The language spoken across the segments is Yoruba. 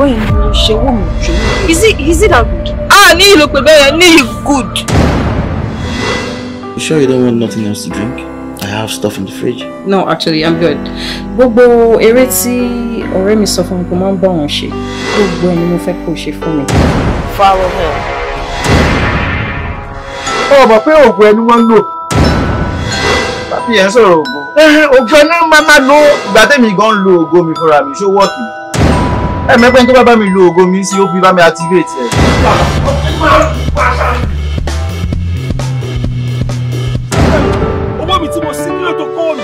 Bọ̀bọ̀ yẹn ni mo ṣe owó mi jù. Is it that good? Ah, ní ìlò pé bẹ́ẹ̀ ní good. You sure you don't want nothing else to drink? I have stuff in the fridge. No, actually, I'm good. Gbogbo eré tí ọ̀rẹ́ mi sọ fún mi kò máa ń bá òun ṣe. Gbogbo ẹni mo fẹ́ kó ṣe fún mi. Follow him. Ó mọ̀ pé oògùn ẹni wọ́n ń lò. Bàbí ẹ̀ ń sọ̀rọ̀ oògùn. Oògùn ẹni máa lo ìgbà tẹ́mi gan ń lo ògo mi fúnra mi, ṣó wọ́ọ̀kì. Ẹ mẹ́pẹ́ tó bá bá mi lo ògo mi sí ó fi bá mi activate ẹ̀. Owó mi tí mo sí nílò tó kọ́ mi.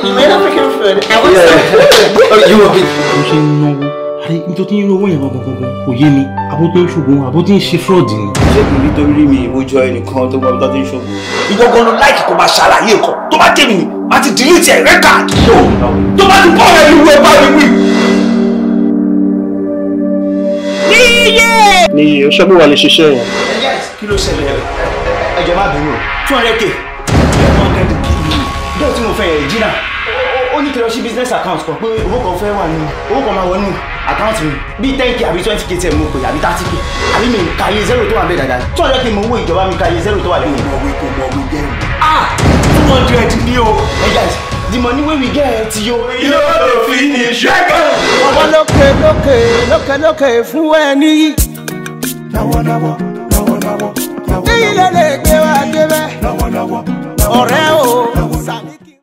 You made African food. I want some food. You will be. Mo ṣe ń náwó. Àrí nítorí tí ń náwó yẹn gangan kò yé mi. Àbó tó ń ṣògùn, àbó tí ń ṣe fraud ni. Ṣé kì í nítorí mi ìwójú ẹnìkan tó mọ ibi tó ti ń ṣògùn? Ìwọ gan ló láìkì kó máa ṣàlàyé nǹkan. Tó bá jẹ́ mi ni, màá ti delete ẹ̀ rẹ́kàd. Tó bá ti bọ́ ọ̀rẹ́ mi wú ẹ bá mi wí. Níyè! Níyì, ó ṣọ́bù wà lè ṣiṣẹ́ yẹn. Kí ló ṣẹlẹ̀? Ẹ jọ̀ọ́ má bínú. 200K. 200K. Dóò tí mo fẹ́ yẹn jìnnà. Ó ní kí lọ sí business account kan pé owó kan fẹ́ wà nínú owó kan máa wọnú account mi bíi 10K àbí 20K tẹ̀ mo pè àbí 30K àbí mi ka iye zero tó wà bẹ́ẹ̀ dáadáa 200K mo owó ìjọba mi ka iye zero tó wà lẹ́yìn. Mọ̀wé kò mọ̀wé gẹ́rù. Ah, 200 ni o. Hey guys, the money wey we get yo. You no go finish. Ọwọ́ lókè lókè lókè lókè fún ẹni yìí. Lọ́wọ́lọ́wọ́ lọ́wọ́lọ́wọ́. Ní ilé lè gbé wa débẹ̀. Lọ́wọ́lọ́wọ́. Ọ̀rẹ́ o.